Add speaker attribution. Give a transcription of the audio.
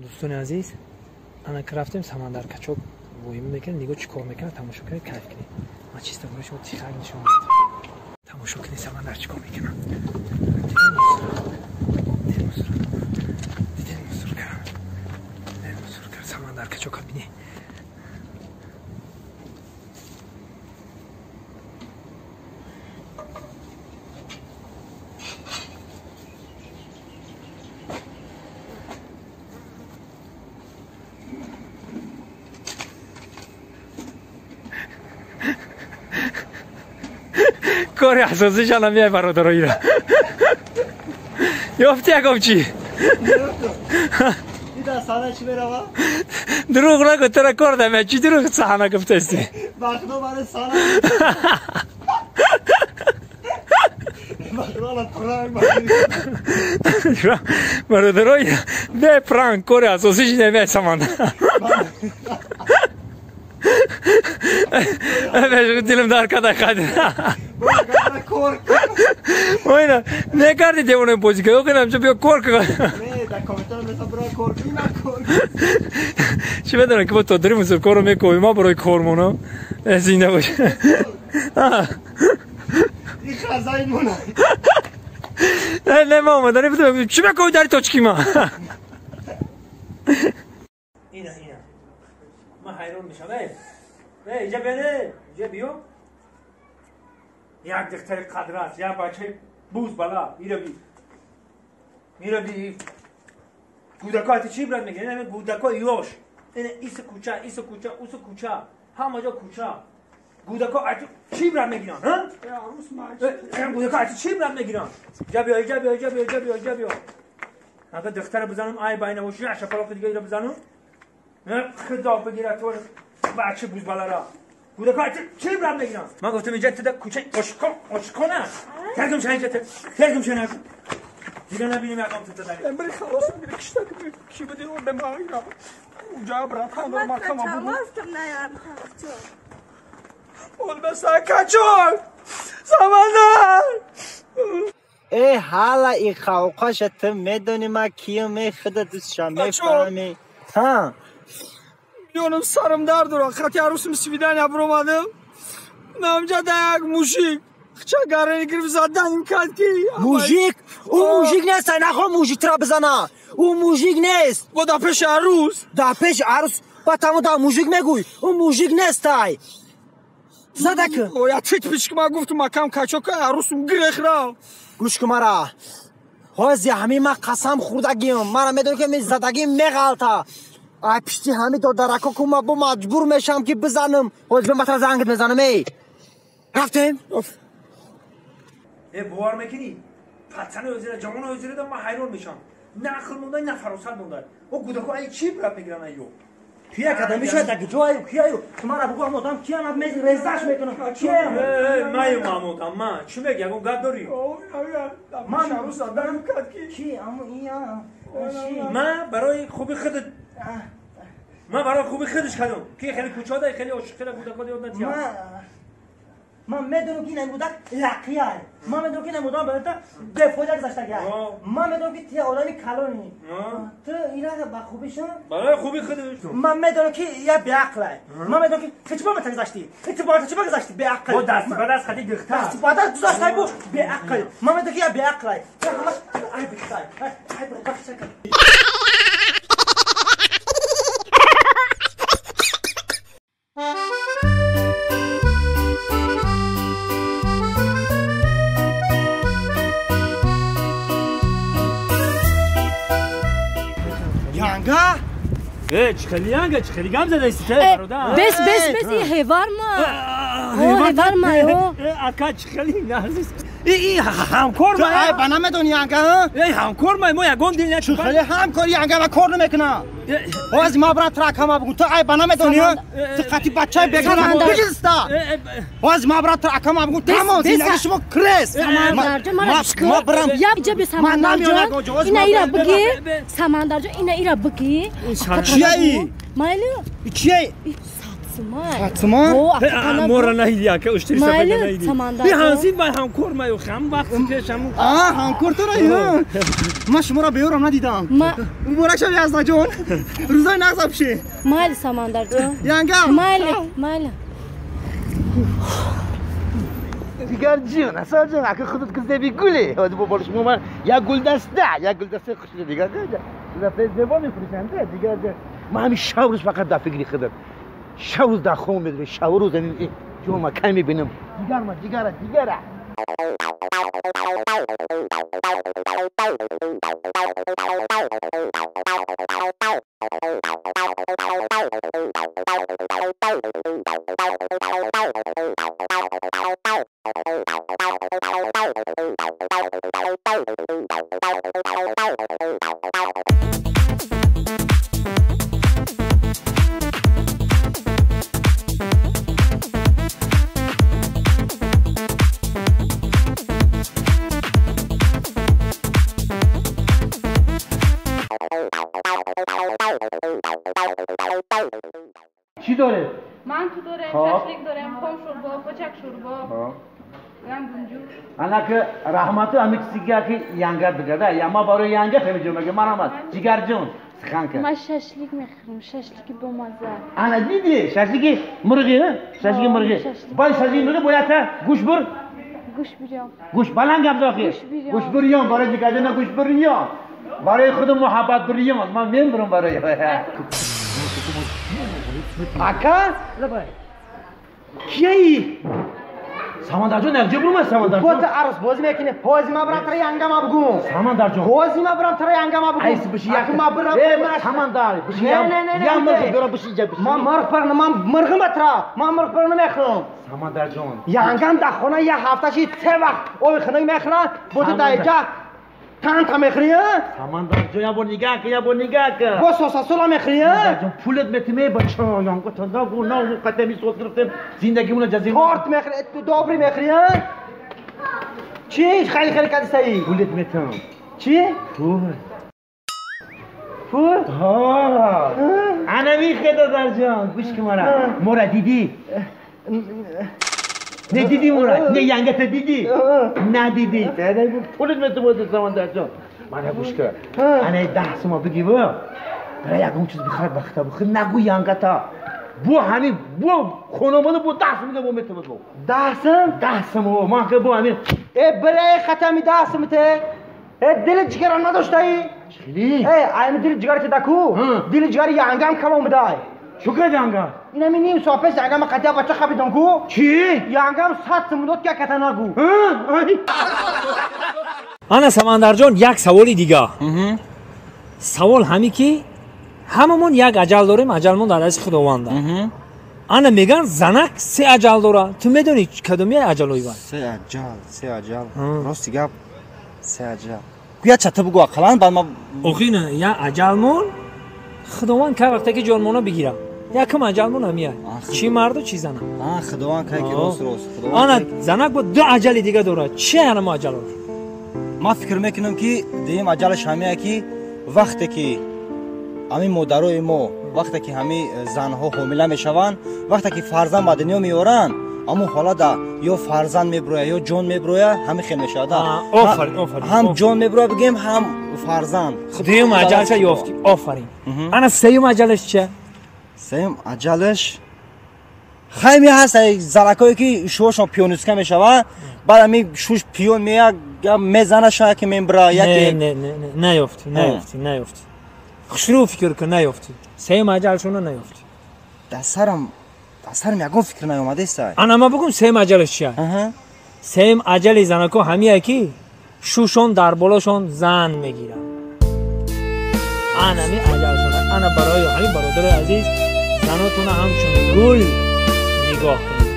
Speaker 1: Дӯстони азиз, ана ки рафтем Самандар Качок воҳима мекунем, нигоҳ чӣ кор мекунад, тамошо кунед, кайф кунед. Ман чисто барои шумо тихак нишон медиҳам. Тамошо кунед Самандар чӣ кор мекунад. Дидем мусор кард. Самандар Качок бинед. کار اساسیش الان میای برادرایی را یافتی یکم چی؟ دروغ نگو تو را کار دمه چی دروغ صحنه گفته استی؟
Speaker 2: بخدا برای صحنه
Speaker 1: برادرایی به پرانک کار اساسیش نمیای سامان دلم در کده خد Oyna ne kardi devone bozi که اوکی نمیشه بیا کار کن.
Speaker 2: نه در کامنتار مثلا برای کار کن نه کار.
Speaker 1: چی بدونم که با تو داریم مسئول کارو میکنیم ما برای کارمونو زنده باش.
Speaker 2: این خزای مونه.
Speaker 1: نه نه ما اومدنی بدونم چی میکنی در تاچکی ما. اینا اینا ما حیران میشم. ای اینجا بده اینجا بیو. یک دختر قدر است یک بچه بوز بالا میره بی میره بی کودکا چی برات میگه نه کودکا یوش اینه ایس کوچه ایس کوچه اوس کوچه همه جا کوچه کودکا چی برات میگیرن ها کودکا چی برات میگیرن جا بیا جا بیا جا بیا جا بیا جا بیا اگه دختر بزنم آی باینه و شیع شپلاق دیگه اینا بزنم نه خدا بگیره تو بچه بوز بالا را کودکا چی برام میگیرن من گفتم اینجا تو کوچه اشکو اشکو نه ترکم شنه اینجا ترکم شنه دیگه نبینیم یکم تو داری
Speaker 2: امبری خلاص میگیره کشتا کی بودی اون دماغی را اونجا برات هم ما کم بود اون بس کچول سمندر
Speaker 3: ای حالا ای خوقاش تو میدونی ما کیم خود دوستشم میفهمی ها
Speaker 2: میدونم سرم درد داره خاطی عروسم سویدن ابرومدم نامجا یک موشیک چه گارنی گرفت زدن کرد که
Speaker 3: موژیک او موژیک نیست نخوا موژیک را بزنه او موژیک نیست
Speaker 2: با در پیش عروس
Speaker 3: در پیش عروس با تمام در موژیک میگوی او موژیک نیست ای زدک
Speaker 2: او یا چیت پیش که ما گفتم مکام کچوک عروسم گرخ را
Speaker 3: گوش کن مرا حاضی همه ما قسم خوردگیم مرا میدونم که می زدگیم میغالتا ای پشتی همه دادرکا که ما با مجبور میشم که بزنم حاضی به مطلب زنگت میزنم ای رفتیم
Speaker 1: ای باور میکنی پتن özüne جوان özüne de ما حیران میشم نه عقل مونده نه فراست مونده او کودکا ای چی برات میگیرن ایو
Speaker 3: کیه کدامی شد دگی جو ایو کیه ایو تو مرا بگو آدم کیه من ریزش میکنم کیه
Speaker 1: من محمود اما چی میگی اون گپ داری
Speaker 2: من عروس زدن کرد کی
Speaker 3: کی اما ایا
Speaker 1: من برای خوبی خودت من برای خوبی خودش کردم کی خیلی کوچا ده خیلی عاشق خیلی کودکا یاد نتیا
Speaker 3: من میدونم که این بودک لقیه من میدونم که این بودم برای بفویده گذاشته من میدونم که تی آدمی کلانی تو اینا با خوبیشون
Speaker 1: برای خوبی خودش
Speaker 3: من میدونم که یه بی‌عقله من میدونم که چه با من گذاشتی چه با چه با گذاشتی بی‌عقل
Speaker 1: با دست با دست خدی دختر
Speaker 3: دست با دست گذاشتی بو بی‌عقل من میدونم که یه بی‌عقله تو همش ای بخای ای بخش
Speaker 1: چه خیلی ینگه چه خیلی گم زده ایستی برادر
Speaker 4: بس بس بس این حیوان ما حیوان ما
Speaker 1: اکا چه خیلی نازیست ای همکار ما
Speaker 3: ای بنا میدونی ینگه ها
Speaker 1: ای همکار ما ما یگان دل
Speaker 3: چه خیلی همکاری ینگه ما کار نمیکنه باز ما برا ترک هم بگو تو ای بنا میدونی تو قطی بچه بگم بگیستا باز ما برا ترک هم بگو تمام زندگی شما کرس ما برام
Speaker 4: یا جب سمندر جان اینا ایرا بگی سمندر جان اینا ایرا بگی
Speaker 3: چیه
Speaker 4: مایل
Speaker 3: چیه
Speaker 4: сумай.
Speaker 3: 100 суман?
Speaker 1: Мора наиди ака, уштири сафед наиди. Би ҳансин бай ҳамкор маю хам вақт пешам.
Speaker 3: А, ҳамкор тура ю. Ман шуморо беёрам надидам. Муборак шав Яздаҷон. Рӯзои нағз апши.
Speaker 4: Майли Самандарҷон.
Speaker 3: Янга.
Speaker 4: Майли, майли.
Speaker 5: Дигар ҷон, асал ҷон, ака худат киздаби гуле. Ҳозир бо шумо ман як гулдаста, як гулдаста хушли дигар. Гулдаста зебо мефурӯшанд, дигар. Ман ҳамин шаб рӯз фақат дар фикри худам. Шаб рӯз дар хоб медорам, шаб рӯз ҳамин ҷон ман кай мебинам. Дигар ман, дигара, дигара.
Speaker 1: چی داره؟
Speaker 6: منتو دارم، شاشلیک دارم، خم شوربا، پچک شوربا.
Speaker 5: انا که رحمت همی چیزی که ینگر بگرده یا ما برای ینگر همی مگه من آمد جگر جون سخن کرد.
Speaker 6: من شاشلیک میخورم، شاشلیک با مزه.
Speaker 5: انا دیدی شاشلیک مرغی نه؟ شاشلیک مرغی. باید شاشلیک مرغی باید تا گوش بر.
Speaker 6: گوش بریان.
Speaker 5: گوش بلند گپ زاخی. گوش بریان برای جگر جون گوش بریان. برای خود محبت بریان من میبرم برای.
Speaker 3: Ака? Кияи?
Speaker 5: Самандарҷон, якҷо бурма Самандарҷон.
Speaker 3: Боз арӯс бозӣ мекунӣ. Ҳози ма брам тара янгама бугум.
Speaker 5: Самандарҷон.
Speaker 3: Ҳози ма брам тара янгама бугум.
Speaker 5: Айси биши як.
Speaker 3: Ма брам.
Speaker 5: Э, Самандар, биши ям. Ям мирғ бера биши ҷа биши.
Speaker 3: Ма мирғ пар ман мирғима тара. Ман мирғ пар намехӯрам.
Speaker 5: Самандарҷон.
Speaker 3: Янгам дар хона як ҳафта ши се вақт оби хунук мехӯрад. Бо ту дар ҷа танта мехӯрӣ?
Speaker 5: Самандарҷон, я бор нигаҳ кун, я бор нигаҳ кун.
Speaker 3: Бо сосасула мехӯрӣ?
Speaker 5: Самандарҷон, пулат метиме бача, янга танда гу, на қадами соз гирифтем, зиндагимона ҷазира.
Speaker 3: Торт мехӯрӣ, ту добри мехӯрӣ? Чӣ хеле хеле кардӣ саи?
Speaker 5: Пулат метам.
Speaker 3: Чӣ?
Speaker 5: Пул.
Speaker 3: Пул?
Speaker 5: Ҳа. Ана михе додарҷон, гӯш кун мара. Мора дидӣ? Не дидӣ мора? Не янгата дидӣ? Надидӣ. Пулат метам Самандарҷон. Мана гӯш кун. Ана 10 сума бигӣ бо. Бара ягон чиз бихар бахта бихар нагӯ янгата. Бо ҳамин бо хонамона бо 10 сум бо метавад бо.
Speaker 3: 10 сум?
Speaker 5: 10 сум ман ки бо ҳамин.
Speaker 3: Э бира хатами 10 сум те. Э дили ҷигарам надоштаӣ?
Speaker 5: Чили?
Speaker 3: Э ами дили ҷигари те даку. Дили ҷигари янгам калон бидай.
Speaker 5: Чӣ кард янга?
Speaker 3: Инами ним соат пеш янгам қатия бача хабидам ку.
Speaker 5: Чӣ?
Speaker 3: Янгам 100 сум дод ки ката нагӯ.
Speaker 1: Ана Самандарҷон, як саволи дигар. Савол ҳами ки ҳамамон як аҷал дорем, аҷалмон дар дасти Худованда. Ана меган занак се аҷал дора. Ту медонӣ кадоми аҷалои вай?
Speaker 3: Се аҷал, се аҷал. Рости гап, се аҷал. Гӯя чата бугӯ ақаллан баъд ман
Speaker 1: охи я аҷалмон Худованд кай вақте ки ҷонмона бигира. Якум аҷалмон ҳамия. Чӣ марду чӣ зана.
Speaker 3: Худованд кай ки рост рост.
Speaker 1: Ана занак бо ду аҷали дига дорад. Чӣ анамо аҷалош?
Speaker 3: Ман фикр мекунам ки дуюм аҷалаш ҳамия ки вақте ки ҳамин модарои мо, вақте ки ҳамин занҳо ҳомила мешаванд, вақте ки фарзанд ба дунё меоранд, ҳамон ҳолата ё фарзанд меброя ё ҷон меброя, ҳамин хел мешавад.
Speaker 1: Офарин, офарин.
Speaker 3: Ҳам ҷон меброя бигем, ҳам фарзанд.
Speaker 1: Дуюм аҷалаша ёфтӣ. Офарин. Ана сеюм аҷалаш чия?
Speaker 3: Сеюм аҷалаш хайми ҳаст залакое ки шуошон пиёниска мешавад, баъд ҳамин шуш пиён меяд, мезана шояд ки мебра яке.
Speaker 1: Не, не, не, наёфтӣ, наёфтӣ, наёфтӣ. Хушрӯ фикр кун, наёфтӣ. Сеюм аҷалшона наёфтӣ.
Speaker 3: Дар сарам ягон фикр наёмадеста.
Speaker 1: Ана ман бигӯм сеюм аҷалаш чия? Сеюм аҷали занако ҳамие ки шушон дар болошон зан мегирад. Анами аҷалшона. Ана барои ҳамин бародарои азиз, занотона ҳамчун гул нигоҳ кунед.